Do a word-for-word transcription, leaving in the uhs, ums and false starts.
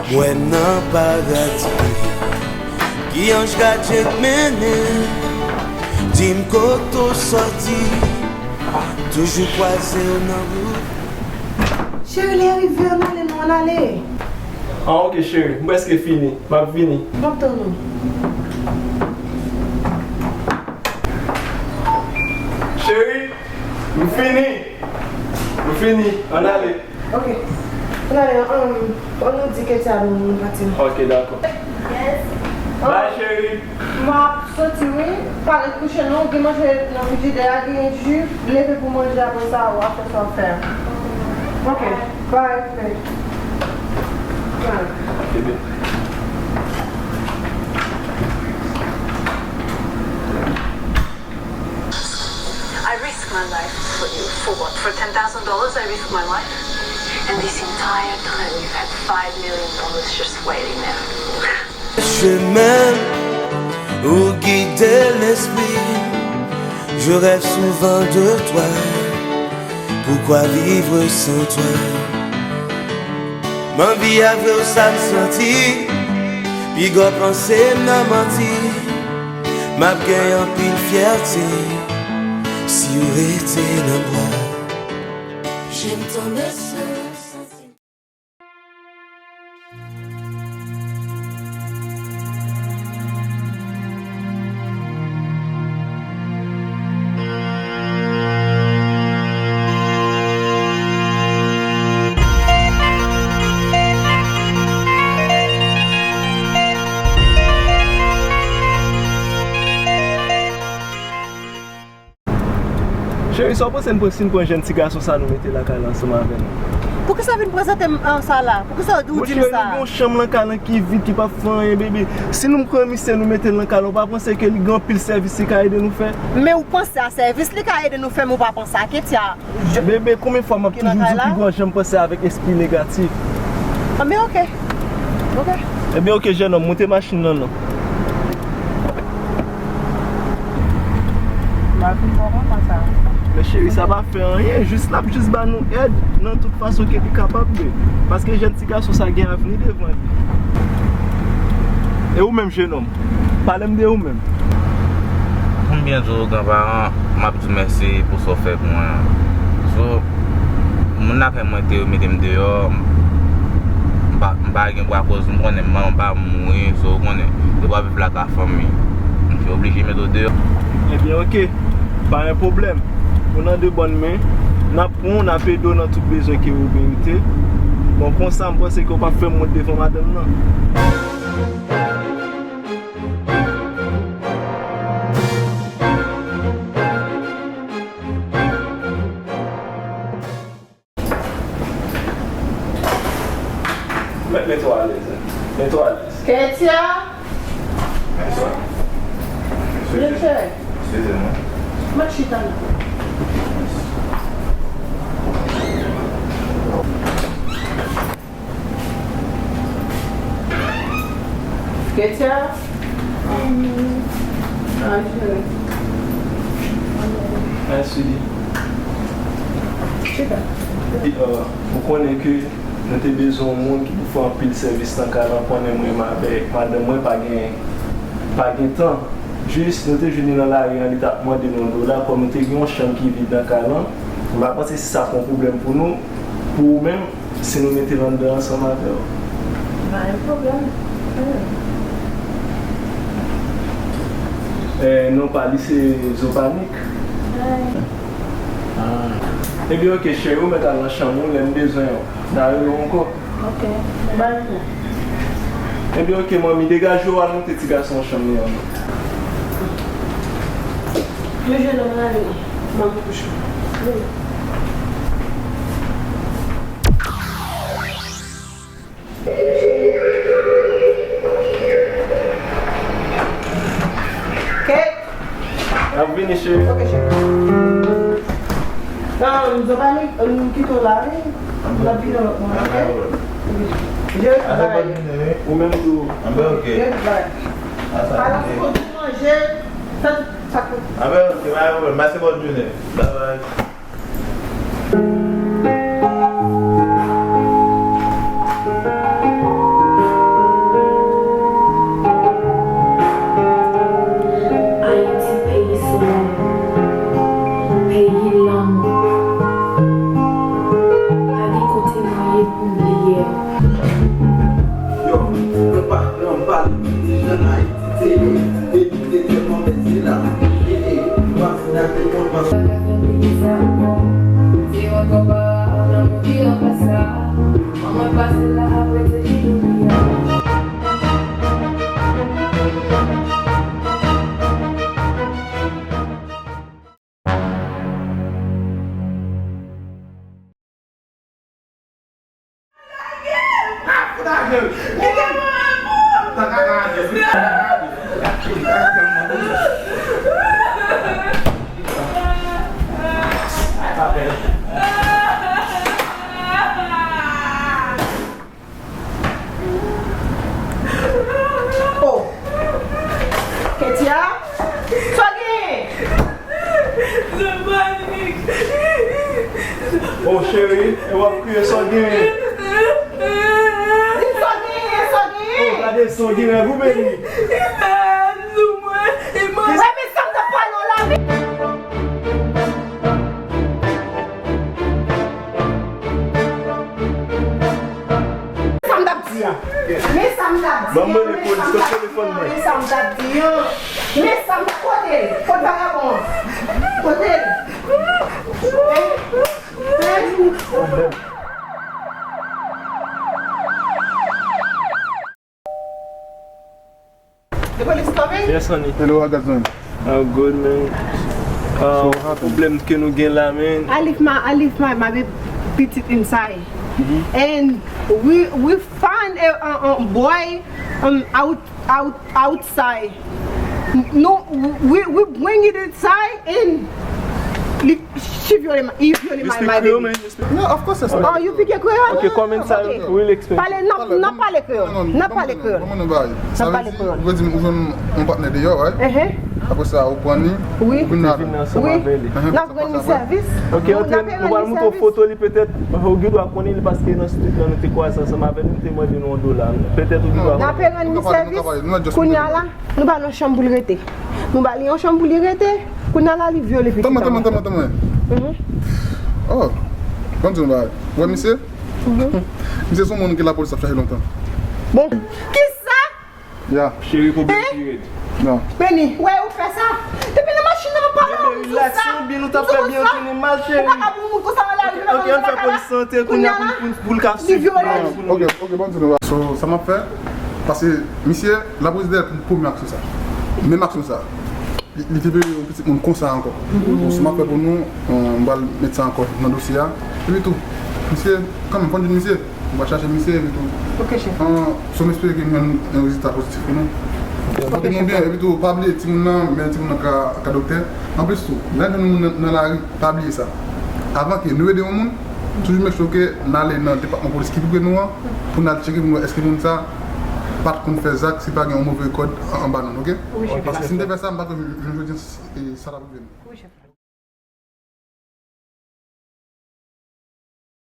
Wè m nan paradi. Ki anj gadyen k mennen? Di m kote w sòti. Toujou kwaze w nan wout. Cheri, lè rive, ann ale, non, ann ale. Ah, ok, cheri. M prèske fini. M ap vini. M ap tann ou. Cheri, m fini. M fini. Ann ale. Ok. Ann ale, um, ann nou di Ketia nou, nou pati. Ok, dakò. Yes. Bye, cheri. M ap soti, wi. Pa ret kouche, non. Ou gen manje nan frijidè a, gen ji. Leve pou manje, apre sa, w a fè sa w fè a. Ok. Bye, babe. Bye. Ok, babe. I risk my life for you. For what? For ten thousand dollars, I risk my life? And this entire time, you've had five million dollars just waiting there. Chemin ou guide l'esprit, je rêve souvent de toi. Pourquoi vivre sans toi? M anvi avè w, sa m santi. Piga w panse m nan manti. M ap gen anpil fyète si w rete nan mwen. J'aime ton essence. Cheri, sa w panse n pran si n pran jèn ti gason sa nou mete lakay la ansanm avè nou? Poukisa w vin prezante m, ah, sa la? Poukisa w di w di m sa? Monchè, nou gen yon chanm nan kay lan ki vid, ki p ap fè anyen, bebe. Si nou pran misye, nou mete l nan kay lan, ou pa panse ke li gen anpil sèvis li ka ede nou fè? Men ou panse a sèvis li ka ede nou fè, men ou pa panse a Ketia. Bebe, konbyen fwa m ap toujou di w piga w janm panse avèk espri negatif? Anben, ok. Ok. Ebyen, ok, jènòm, moute machin nan, non. M ap vin bò kontan sa. Men cheri, sa pa fè anyen, jis l ap jis ba nou èd nan tout fason ke li kapab, bebe. Paske jèn ti gason sa gen avni devan li. E ou menm, jènòm? Pale m de ou menm. Pou m byen di w, granparan, m ap di w mèsi pou sa w fè pou mwen an. So, moun lakay mwen te mete m deyò, m pa, m pa gen bwa koz, m konnen manman m pa mouri, so, ou konnen, yo pa viv lakay fanmi. M te oblije mete w deyò. Ebyen, ok, pa gen pwoblèm. Ou nan de bòn men, n ap pran w, n ap ede w nan tout bezwen ke ou merite. Bon, konsa, m panse ke w p ap fè m wont devan madanm nan. Mèt, mete w alèz, mete w alèz. Ketia! Bonswa. Vin cheri. Eskize mwen. Mèt chita la. Ketia. Ah, jere. Mèsi. Chita. Ou konnen ke nou te bezwen yon moun ki pou fè anpil sèvis nan kay lan, konnen mwen avèk madanm mwen pa gen, pa gen tan. Jis nou te jwenn li nan lari an, li t ap mande nou yon dola, kòm nou te gen yon chanm ki vid nan kay lan, m pa panse si sa ap yon pwoblèm pou nou, pou ou menm, si nou mete l anndan ansanm avè w. Pa gen pwoblèm. Eh, non pa li se Zopanik. Ebyen, ok, cheri, ou mèt al nan chanm ou, lè m bezwen w, n a rele w ankò. Ok, bye. Ebyen, ok, manmi, degaje w al monte ti gason an chanm li an. Men jènòm nan ale, manmi kouche. Vini. Kate. N ap vini, cheri. Ok, cheri. Nan, m zonbani, m kite w la, wi. M ap vini yon lòt moman, ok? Ok. Jere tout bagay yo. Ou menm tou. Anben, ok. Jere tout bagay. Ala, fò w manje. Fè tout sa k pou. Anben, ok, pa gen pwoblèm. Pase bòn jounen. Bye bye. Mwen pase la apre te ki nou piyay. Oh. Ketia? Sa w genyen? Oh, cheri, e w ap kriye, sa w genyen? Di sa w genyen, sa w genyen? Oh, gade sa w genyen, ou beni. Wè, men sa m t ap pale w la, men. Sa m t ap di a. Men sa m t ap di a. Ban m rele polis, nan telefòn mwen. Men sa m t ap di a. Men sa m t ap, kote l? Kot vagabon an? Kote l? Hein? Hein? The police coming? Yes, honey. Hello, how you doing? I'm good, man. Uh, so what happened? Problem ke nou gen la, man. I leave my, I leave my, my baby pitit inside. Mm-hmm. And we, we find a, a, a boy, um, out, out, outside. No, we, we bring it inside and li, she viole my, he viole my, my baby. Yeah, of course, it's. Oh, you speak Creole? Ok, kòman sa, okay. Will explain. Pale, n ap, n ap pale kreyòl. N ap pale kreyòl. N ap pale kreyòl. Sa vle di, ou vle di ou jwenn yon patnè deyò, right? Ehe. Apre sa, ou pran li, wi, ou vin avè l. Wi. N ap rann li sèvis. Ok, nou pral montre w foto li petèt. Ou gen dwa konnen li paske nan street lan nou te kwaze ansanm avè l, nou te mande nou yon dola. Petèt ou gen dwa konnen. N ap rann li sèvis. Kounye a la, nou ba l yon chanm pou l rete. Nou ba li yon chanm pou li rete. Kounye a la, li vyole pitit an. Tanmen, tanmen, tanmen, tanmen. Mhm. Oh, ban m di yon bagay. Ou wè misye? Mhm. Misye se yon moun ke lapolis ap chache lontan. Bon. Kisa? Ya. Cheri, pwoblèm ki red. Non. Beni, wè ou fè sa. Depi nan machin nan, m ap pale w, m di w sa. Relax, nou byen, nou t ap fè byen, nou mal, cheri. Ou pa ka pou moun konsa nan lari. Ok, ann fè polis antre kounye a pou, pou, pou l ka swiv. Ok, ok, ban m di nou. So, sa m ap fè, paske misye, lapolis dèyè l pou premye aksyon sa. Menm aksyon sa. Li, li te vle yon pitit moun konsa ankò. Bon, sa m ap fè pou nou, euh, m pral met sa ankò nan dosye a. Epi tou, misye, kanmenm, fò n jwenn misye. M pral chache misye, epi tou. Ok, chèf. Euh, so m espere ke m jwenn yon rezilta pozitif pou nou. Pote nou byen, epi tou, pa bliye timoun nan, men timoun nan ka, ka doktè. Anplis tou, lè n jwenn yon moun nan, nan lari, pa bliye sa. Avan ke nou ede yon moun, toujou make sure ke n ale nan depatman polis ki pi pre nou an, pou n al tcheke pou n wè èske moun sa pa t konn fè zak, si pa gen yon move kòd an, anba nou l, ok? Wi, chèf. Paske si n te fè sa, m pa kwè jounen jodi a, e, sa t ap rive nou. Wi, chèf.